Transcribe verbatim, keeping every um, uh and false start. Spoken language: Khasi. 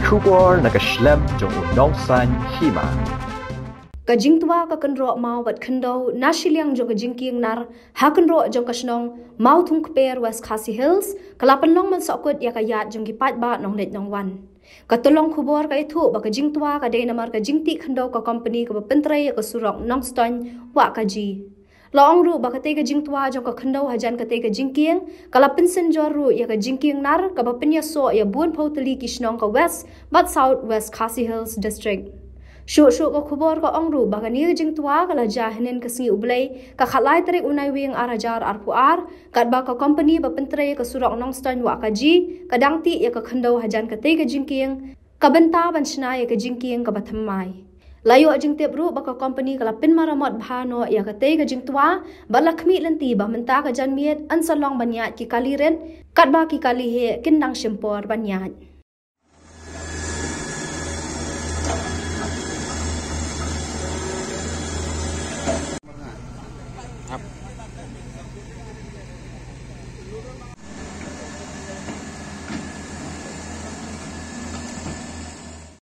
Khubor na ka shlem jong u nongsan hima. Ka jingtwa ka kynroh maw bad khyndew na shiliang jong ka jingkieng nar ha kynroh jong ka shnong Mawthungkper, West Khasi Hills, ka la pynlong ban sahkut ïa ka ïaid jong ki paidbah nongleit nongwan. Ka tyllong khubor ka ïathuh ba ka jingtwa ka dei namar ka jingtih khyndew ka kompani kaba pyntrei ïa ka surok Nongstoiñ Wahkaji. La ong ruh ba katei ka jingtwa jong ka khyndew hajan katei ka jingkieng ka la pynsynjor ruh ïa ka jingkieng nar kaba pynïasoh ïa bun phew tylli ki shnong ka West bad South West Khasi Hills District. Shuh shuh ka khubor ka ong ruh ba kane ka jingtwa ka la jia hynnin ka sngi U Blei, ka khatlai tarik u Naiwieng ar hajar arphew ar, katba ka kompani ba pyntrei ïa ka surok Nongstoiñ Wahkaji ka dang tih ïa ka khyndew hajan katei ka jingkieng, ka bynta ban shna ïa ka jingkieng kaba thymmai. La ïoh jingtip ruh ba ka kompani ka la pynmaramot bha noh ïa katei ka jingtwa bad la khmih lynti ba mynta ka janmiet yn sa long ban ïaid ki kali rit, katba ki kali heh kin dang shim por ban ïaid.